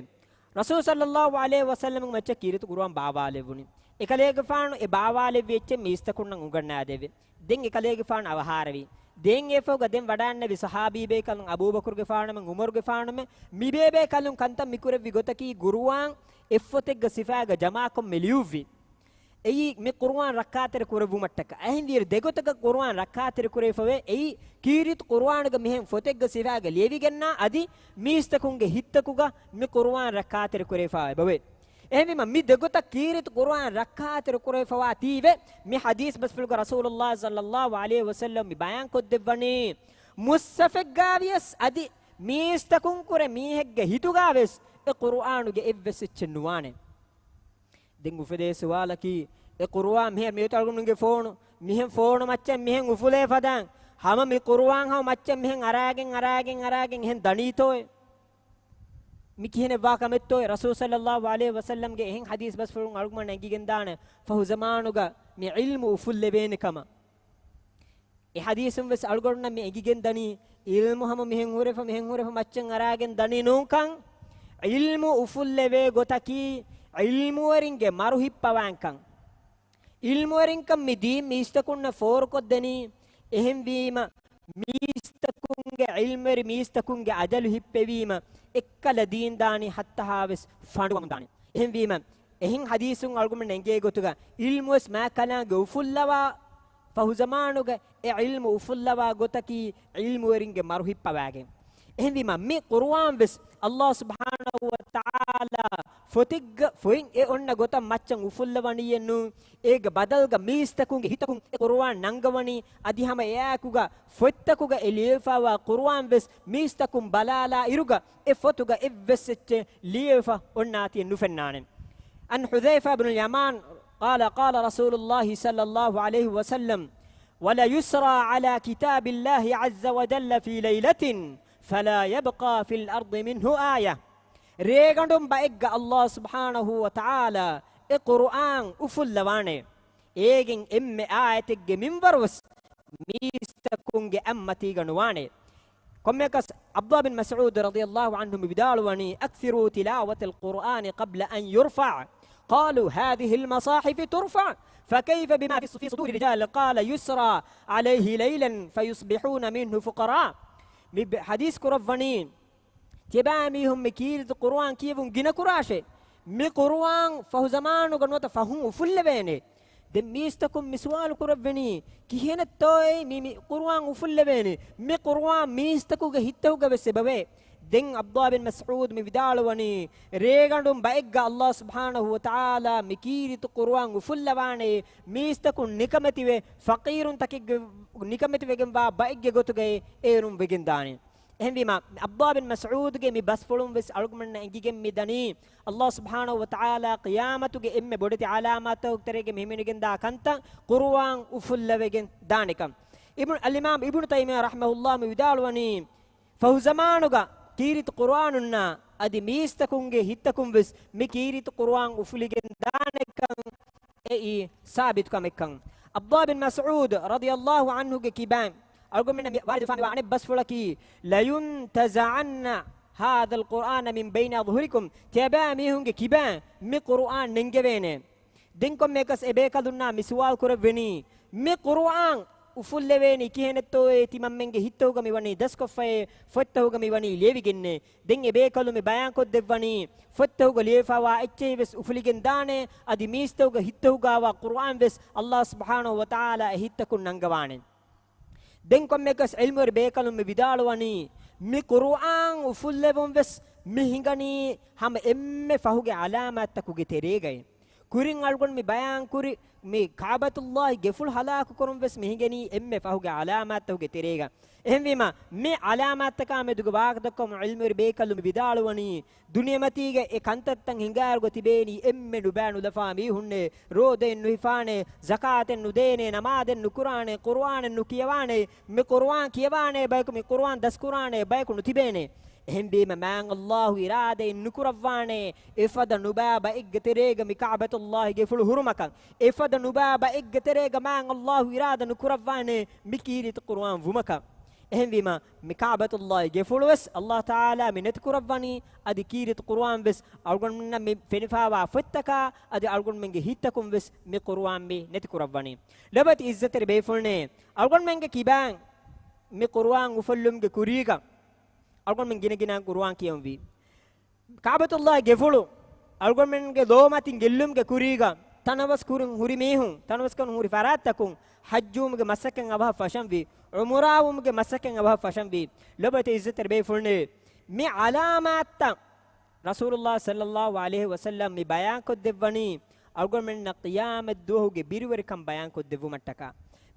ރަސޫލު ޞައްލައްލާހު ޢަލައިހި ވަސައްލަމްގެ މައްޗަށް ކީރިތި ޤުރުއާން ބާވާލެއްވުނީ. އެކަލޭގެފާނު އެ ބާވާލެއްވި އެއްޗެއް މީސްތަކުންނަށް އުނގަންނާދެއެވެ. ދެން އެކަލޭގެފާނު އަވަހާރަވި. ދެން އެފަހުގަ ދެން ވަޑާންނެވި ޞަޙާބީ ބޭކަލުން އަބޫބަކުރުގެފާނުމެން ޢުމަރުގެފާނުމެން މިބޭބޭކަލުން ކަންތައް މިކުރެއްވި ގޮތަކީ ޤުރުއާން އެއްފޮތެއްގަ ސިފައިގަ ޖަމާކޮށް މި ލިޔުއްވި. އެއީ މި ޤުރުއާން ރައްކާތެރި ކުރެއްވުމަށްޓަކާ. އެހެންވީރު ދެގޮތަކަށް ޤުރުއާން ރައްކާތެރި ކުރެވިފަވޭ. އެއީ ކީރިތި ޤުރުއާނުގަ މިހެން ފޮތެއްގަ ސިފައިގަ ލިޔެވިގެންނާ އަދި މީސްތަކުންގެ ހިތްތަކުގަ މި ޤުރުއާން ރައްކާތެރި ކުރެވިފަ އެބަވޭ. އެހެންވީމަ މި ދެގޮތަށް ކީރިތި ޤުރުއާން ރައްކާތެރި ކުރެވިފަވާތީވެ މި ޙަދީޘް ބަސްފުޅުގަ ރަސޫލުﷲ ޞައްލައްލާހު ޢަލައިހި ވަސައްލަމް މި ބަޔާންކޮށްދެއްވަނީ މުޞްޙަފެއްގާވިޔަސް އަދި މީސްތަކުންކުރެ މީހެއްގެ ހިތުގާވެސް އެ ޤުރުއާނުގެ އެއްވެސް އެއްޗެއް ނުވާނެ. ދެން އުފެދޭ ސުވާލަކީ، އެ ޤުރުއާން މިހެން މިއޮތީ އަޅުގަނޑުގެ ފޯނު، މިހެން ފޯނު މައްޗަށް މިހެން އުފުލޭ ފަދައިން، ހަމަ މި ޤުރުއާން ހަމަ މައްޗަށް މިހެން އަރާގެން އަރާގެން އަރާގެން އެހެން ދަނީތޯއޭ؟ މި ކިހިނެއް ވާ ކަމެއްތޯއޭ؟ ރަސޫލު ޞައްލައްލާހު ޢަލައިހި ވަސައްލަމްގެ އެހެން ޙަދީޘް ބަސްފުޅުން އަޅުގަނޑުމެންނަށް އެނގިގެންދާނެ ފަހުޒަމާނުގަ މި ޢިލްމު އުފުއްލެވޭނެ ކަމަށް. އެ ޙަދީޘުން ވެސް އަޅުގަނޑުމެންނަށް މި އެނގިގެން ދަނީ، ޢިލްމު ހަމަ މިހެން ހުރެފަ، މިހެން ހުރެފަ މައްޗަށް އަރާގެން ދަނީ ނޫންކަން، ޢިލްމު އުފުއްލެވޭ ގޮތަކީ، ޢިލްމުވެރިންގެ މަރު ހިއްޕަވާންކަން. ޢިލްމުވެރިންކަން މި ދީން މީސްތަކުންނަށް ފޯރުކޮށްދެނީ. އެހެންވީމަ، މީސްތަކުންގެ ޢިލްމުވެރި މީސްތަކުންގެ އަޖަލު ހިއްޕެވީމަ، އެއްކަލަ ދީން ދާނީ ހައްތަހާވެސް ފަނޑުވަމުން ދާނީ. އެހެންވީމަ، އެހެން ޙަދީޘުން އަޅުގަނޑުމެން އެނގޭ ގޮތުގަ، ޢިލްމުވެސް މާތް ކަލާނގެ އުފުއްލަވާ، ފަހުޒަމާނުގަ އެ ޢިލްމު އުފުއްލަވާ ގޮތަކީ، ޢިލްމުވެރިންގެ މަރު ހިއްޕަވާގެން. އެހެންވީމަ، މި ޤުރުއާން ވެސް ﷲ ސުބްޙާނަހޫ ވަތަޢާލާ ފޮތެއްގަ ފޮތް އެ އޮންނަ ގޮތަށް މައްޗަށް އުފުއްލަވަނީއެއްނޫން. އޭގެ ބަދަލުގަ މީސްތަކުންގެ ހިތަކުން އެ ޤުރުއާން ނަންގަވަނީ. އަދި ހަމަ އެއާއެކުގަ ފޮތްތަކުގަ އެ ލިޔެފައިވާ ޤުރުއާން ވެސް މީސްތަކުން ބަލާލާ އިރުގަ އެ ފޮތުގަ އެއްވެސް އެއްޗެއް ލިޔެފަ އޮންނާތީ ނުފެންނާނެ. عن حذيفة بن اليمان قال قال رسول الله صلى الله عليه وسلم وليسرى على كتاب الله عز وجل في ليلة فلا يبقى في الأرض منه آية. ރޭގަނޑުން ބައެއްގަ ﷲ ސުބްޙާނަހޫ ވަތަޢާލާ އެ ޤުރުއާން އުފުއްލަވާނެ. އޭގެން އެންމެ އާޔަތެއްގެ މިންވަރުވެސް މީސްތަކުންގެ އަތްމަތީގަ ނުވާނެ. ކޮންމެއަކަސް ޢަބްދުﷲ ބިން މަސްޢޫދު ރަޟިޔަﷲ ޢަންހު މިވިދާޅުވަނީ، أكثروا تلاوة القرآن قبل أن يرفع. قالوا هذه المصاحف ترفع فكيف بما في في صدور الرجال؟ قال يسرى عليه ليلا فيصبحون منه فقراء. މި ޙަދީޘް ކުރައްވަނީ، ތިޔަބައިމީހުން މި ކީރިތި ޤުރުއާން ކިޔެވުން ގިނަކުރާށޭ. މި ޤުރުއާން ފަހުޒަމާނުގަ ނުވަތަ ފަހުން އުފުއްލެވޭނެ. ދެން މީސްތަކުން މި ސުވާލު ކުރައްވަނީ، ކިހިނެއްތޯއޭ މި، މި ޤުރުއާން އުފުއްލެވޭނެ؟ މި ޤުރުއާން މީސްތަކުގެ ހިތަހުގަ ވެސް އެބަވޭ. ދެން ޢަބްދުﷲ ބިން މަސްޢޫދު މި ވިދާޅުވަނީ، ރޭގަނޑުން ބައެއްގަ ﷲ ސުބްޙާނަހޫ ވަތަޢާލާ މި ކީރިތި ޤުރުއާން އުފުއްލަވާނެ، މީސްތަކުން ނިކަމެތިވެ، ފަޤީރުންތަކެއްގެ ނިކަމެތިވެގެންވާ ބައެއްގެ ގޮތުގައި އޭރުން ވެގެންދާނެ. އެހެންވީމަ، ޢަބްދުﷲ ބިން މަސްޢޫދުގެ މި ބަސްފުޅުން ވެސް އަޅުގަނޑުމެންނަށް އެނގިގެން މި ދަނީ، ﷲ ސުބްޙާނަހޫ ވަތަޢާލާ ޤިޔާމަތުގެ އެންމެ ބޮޑެތި ޢަލާމާތްތަކުގެ ތެރޭގަ މި ހިމެނިގެންދާ ކަންތައް ޤުރުއާން އުފުއްލަވެގެން ދާނެކަން. އިބްނު، އަލްއިމާމް އިބްނު ތައިމިއްޔާ ރަޙިމަހުﷲ މި ވިދާޅުވަނީ، ފަހުޒަމާނުގަ ކީރިތި ޤުރުއާނުންނާ އަދި މީސްތަކުންގެ ހިތަކުން ވެސް މި ކީރިތި ޤުރުއާން އުފުލިގެން ދާނެކަން އެއީ ސާބިތު ކަމެއްކަން. ޢަބްދުﷲ ބިން މަސްޢޫދު ރަޟިޔަﷲ ޢަންހުގެ ކިބައިން އަޅުގަނޑުމެންނަށް ވާރިދުވެފާނެވާ އަނެއް ބަސްފުޅަކީ، لينتزعن هذا القرآن من بين أظهركم، ތިޔަބައިމީހުންގެ ކިބައިން މި ޤުރުއާން ނެންގެވޭނެ. ދެން ކޮންމެއަކަސް އެބޭކަލުންނާ މި ސުވާލު ކުރެއްވެނީ، މި ޤުރުއާން އުފުއްލެވޭނީ ކިހިނެއްތޯއޭ؟ ތިމަންމެންގެ ހިތަހުގަ މި ވަނީ ދަސްކޮށްފައޭ، ފޮތްތަހުގަ މި ވަނީ ލިޔެވިގެންނޭ. ދެން އެބޭކަލުން މި ބަޔާންކޮށްދެއްވަނީ، ފޮތްތަހުގަ ލިޔެފައިވާ އެއްޗެހި ވެސް އުފުލިގެން ދާނެ، އަދި މީސްތަހުގެ ހިތަހުގައިވާ ޤުރުއާން ވެސް ﷲ ސުބްޙާނަހޫ ވަތަޢާލާ އެ ހިތަކުން ނަންގަވާނެ. ދެން ކޮންމެއަކަސް ޢިލްމުވެރި ބޭކަލުން މި ވިދާޅުވަނީ، މި ޤުރުއާން އުފުއްލެވުން ވެސް މި ހިނގަނީ ހަމަ އެންމެ ފަހުގެ ޢަލާމާތްތަކުގެ ތެރޭގައި. ކުރިން އަޅުގަނޑު މި ބަޔާންކުރި މި ކަޢުބަތުﷲ ގެފުޅު ހަލާކުކުރުން ވެސް މި ހިނގެނީ އެންމެ ފަހުގެ ޢަލާމާތްތަކުގެ ތެރޭގަ. އެހެންވީމަ، މި ޢަލާމާތްތަކާ މެދުގަ ވާހަކަދައްކަމުން ޢިލްމުވެރި ބޭކަލުން މި ވިދާޅުވަނީ، ދުނިޔެމަތީގަ އެ ކަންތައްތައް ހިނގާއިރުގަ ތިބޭނީ އެންމެ ނުބައި ނުލަފާ މީހުންނޭ، ރޯދައެއް ނުހިފާނޭ، ޒަކާތެއް ނުދޭނޭ، ނަމާދެއް ނުކުރާނޭ، ޤުރުއާނެއް ނުކިޔަވާނޭ، މި ޤުރުއާން ކިޔަވާނޭ ބަޔަކު، މި ޤުރުއާން ދަސްކުރާނޭ ބަޔަކު ނުތިބޭނޭ. އެހެންވީމަ، މާތް ﷲ އިރާދައެއް ނުކުރައްވާނޭ، އެފަދަ ނުބައި ބައެއްގެ ތެރޭގަ މި ކަޢުބަތުﷲ ގެފުޅު ހުރުމަކަށް، އެފަދަ ނުބައި ބައެއްގެ ތެރޭގަ މާތް ﷲ އިރާދަ ނުކުރައްވާނޭ، މި ކީރިތި ޤުރުއާން ވުމަކަށް. އެހެންވީމަ، މި ކަޢުބަތުﷲ ގެފުޅުވެސް ﷲ ތަޢާލާ މި ނެތިކުރައްވަނީ، އަދި ކީރިތި ޤުރުއާން ވެސް އަޅުގަނޑުމެންނަށް މި ފެނިފާވާ ފޮތްތަކާ، އަދި އަޅުގަނޑުމެންގެ ހިތްތަކުން ވެސް މި ޤުރުއާން މި ނެތިކުރައްވަނީ. ލޮބުވެތި ޢިއްޒަތްތެރި ބޭފުޅުންނޭ، އަޅުގަނޑުމެންގެ ކިބައިން މި ޤުރުއާން އުފުއްލުމުގެ ކުރީގަ އަޅުގަނޑުމެން ގިނަ ގިނައިން ޤުރުއާން ކިޔަންވީ. ކަޢުބަތުﷲ ގެފުޅު އަޅުގަނޑުމެންގެ ލޯމަތިން ގެއްލުމުގެ ކުރީގަ ތަނަވަސް ކުރިން ހުރި މީހުން، ތަނަވަސްކަން ހުރި ފަރާތްތަކުން ޙައްޖުވުމުގެ މަސައްކަތް އަވަހަށް ފަށަންވީ، ޢުމުރާވުމުގެ މަސައްކަތް އަވަހަށް ފަށަންވީ. ލޮބުވެތި ޢިއްޒަތްތެރި ބޭފުޅުންނޭ، މި ޢަލާމާތްތައް ރަސޫލުﷲ ޞައްލަﷲ ޢަލައިހި ވަސައްލަމް މި ބަޔާންކޮށްދެއްވަނީ، އަޅުގަނޑުމެންނަށް ޤިޔާމަތް ދުވަހުގެ ބިރުވެރިކަން ބަޔާންކޮށްދެއްވުމަށްޓަކާ.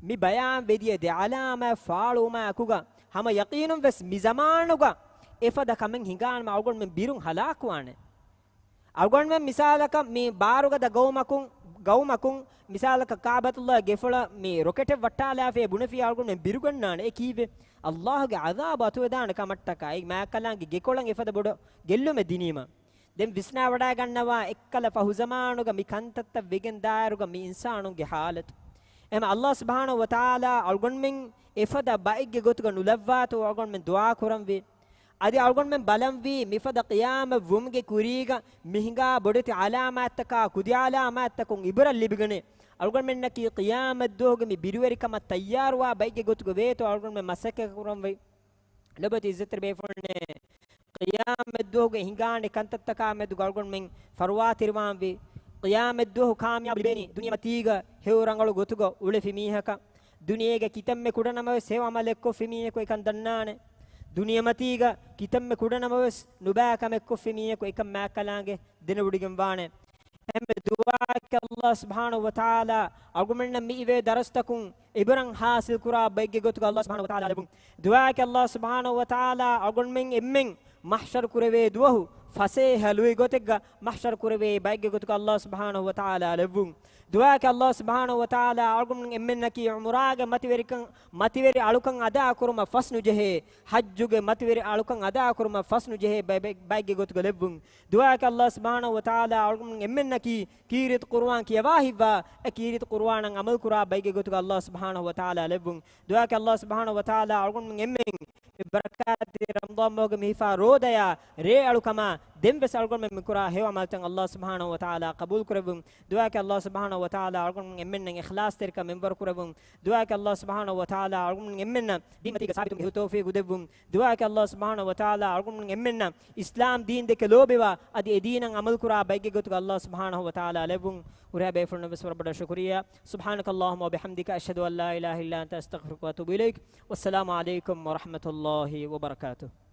މި ބަޔާން ވެދިޔަ ދެ ޢަލާމާތް ފާޅުވުމާއެކުގަ، ހަމަ ޔަޤީނުން ވެސް މި ޒަމާނުގަ އެފަދަ ކަމެއް ހިނގާނަމަ އަޅުގަނޑުމެން ބިރުން ހަލާކުވާނެ. އަޅުގަނޑުމެން މިސާލަކަށް މި ބާރުގަދަ ގައުމަކުން ގައުމަކުން މިސާލަކަށް ކާބަތުﷲ ގެފޮޅަށް މި ރޮކެޓެއް ވައްޓާލާފައި ބުނެފި އަޅުގަނޑުމެން ބިރުގަންނާނެ. އެ ކީއްވެ؟ ﷲ ގެ ޢަޛާބު އަތުވެދާނެ ކަމަށްޓަކާ. އެ މާތްކަލާނގެ ގެކޮޅަށް އެފަދަ ބޮޑު ގެއްލުމެއް ދިނީމަ. ދެން ވިސްނާވަޑައިގަންނަވާ އެއްކަލަ ފަހުޒަމާނުގަ މި ކަންތައްތައް ވެގެން ދާއިރުގަ މި އިންސާނުންގެ ޙާލަތު. އެހެން ﷲ ސުބްޙާނަހޫ ވަތަޢާލާ އަޅުގަނޑުމެން އެފަދަ ބައެއްގެ ގޮތުގަ ނުލައްވާތޯ އަޅުގަނޑުމެން ދުޢާ ކުރަންވީ. އަދި އަޅުގަނޑުމެން ބަލަންވީ މިފަދަ ޤިޔާމަތް ވުމުގެ ކުރީގަ މި ހިނގާ ބޮޑެތި ޢަލާމާތްތަކާ ކުދި ޢަލާމާތްތަކުން ޢިބްރަތް ލިބިގަނެ. އަޅުގަނޑުމެންނަކީ ޤިޔާމަތްދުވަހުގެ މި ބިރުވެރިކަމަށް ތައްޔާރުވާ ބައެއްގެ ގޮތުގަ ވޭތޯ އަޅުގަނޑުމެން މަސައްކަތް ކުރަންވީ. ލޮބުވެތި ޢިއްޒަތްތެރި ބޭފުޅުންނޭ، ޤިޔާމަތްދުވަހުގެ ހިނގާނެ ކަންތައްތަކާ މެދުގަ އަޅުގަނޑުމެން ފަރުވާތެރިވާންވީ. ޤިޔާމަތްދުވަހު ކާމިޔާބު ލިބޭނީ ދުނިޔެމަތީގަ ހެޔޮ ރަނގަޅު ގޮތުގަ އުޅެފި މީހަކަށް. ދުނިޔޭގެ ކިތަންމެ ކުޑަނަމަވެސް ހެޔޮ ޢަމަލެއްކޮށްފި މީހަކު އެކަން ދަންނާނެ. ދުނިޔެމަތީގަ ކިތަންމެ ކުޑަނަމަވެސް ނުބައި ކަމެއްކޮށްފި މީހަކު އެކަން މާތްކަލާނގެ ދެނެވޮޑިގެންވާނެ. އެހެންވެ ދުޢާއަކީ ﷲ ސުބްޙާނަހޫ ވަތަޢާލާ އަޅުގަނޑުމެންނަށް މި އިވޭ ދަރަސްތަކުން ޢިބްރަތް ޙާޞިލް ކުރާ ބައެއްގެ ގޮތުގަ ﷲ ސުބްޙާނަހޫ ވަތަޢާލާ ލެއްވުން. ދުޢާއަކީ ﷲ ސުބްޙާނަހޫ ވަތަޢާލާ އަޅުގަނޑުމެން އެންމެން މަޙްޝަރު ކުރެވޭ ދުވަހު ފަސޭހަ ލުއި ގޮތެއްގަ މަޙްޝަރު ކުރެވޭ ބައެއްގެ ގޮތުގަ ﷲ ސުބްޙާނަހޫ ވަތަޢާލާ ލެއްވުން. ދުޢާއަކީ ﷲ ސުބްޙާނަހޫ ވަތަޢާލާ އަޅުގަނޑުމެން އެންމެންނަކީ ޢުމްރާގެ މަތިވެރިކަން، މަތިވެރި އަޅުކަން އަދާކުރުމަށް ފަސްނުޖެހޭ، ޙައްޖުގެ މަތިވެރި އަޅުކަން އަދާކުރުމަށް ފަސްނުޖެހޭ ބައި-، ބައި-، ބައެއްގެ ގޮތުގަ ލެއްވުން. ދުޢާއަކީ ﷲ ސުބްޙާނަހޫ ވަތަޢާލާ އަޅުގަނޑުމެން އެންމެންނަކީ ކީރިތި ޤުރުއާން ކިޔަވާ ހިތްވާ، އެ ކީރިތި ޤުރުއާނަށް ޢަމަލު ކުރާ ބައެއްގެ ގޮތުގަ ﷲ ސުބްޙާނަހޫ ވަތަޢާލާ ލެއްވުން. ދުޢާއަކީ ﷲ ސުބްޙާނަހޫ ވަތަޢާލާ އަޅުގަނޑުމެން އެންމެން މި ބަރަކާތްތެރި ރަމަޟާން މަހުގެ މި ހިފާ ރޯދަޔާ ރޭއަޅުކަމާ ދެންވެސް އަޅުގަނޑުމެން މިކުރާ ހެޔޮ ޢަމަލުތައް ﷲ ސުބްޙާނަހޫ ވަތަޢާލާ ޤަބޫލު ކުރެއްވުން. ދުޢާއަކީ ﷲ ސުބްޙާނަހޫ ވަތަޢާލާ އަޅުގަނޑުމެން އެންމެންނަށް އިޚްލާޞްތެރިކަން މިންވަރު ކުރެއްވުން. ދުޢާއަކީ ﷲ ސުބްޙާނަހޫ ވަތަޢާލާ އަޅުގަނޑުމެން އެންމެންނަށް ދީން މަތީގަ ސާބިތު ހެޔޮ ތައުފީޤު ދެއްވުން. ދުޢާއަކީ ﷲ ސުބްޙާނަހޫ ވަތަޢާލާ އަޅުގަނޑުމެން އެންމެންނަށް އިސްލާމް ދީން ދެކެ ލޯބިވާ އަދި އެ ދީނަށް ޢަމަލު ކުރާ ބައެއްގެ ގޮތުގަ ﷲ ސުބްޙާނަހޫ ވަތަޢާލާ ލެއްވުން. ހުރިހާ ބޭފުޅުންނަށް ވެސް ވަރަށް ބޮޑަށް ޝުކުރިއްޔާ. سبحانك اللهم وبحمدك، أشهد أن لا إله إلا أنت، أستغفرك وأتوب إليك. والسلام عليكم ورحمة الله وبركاته.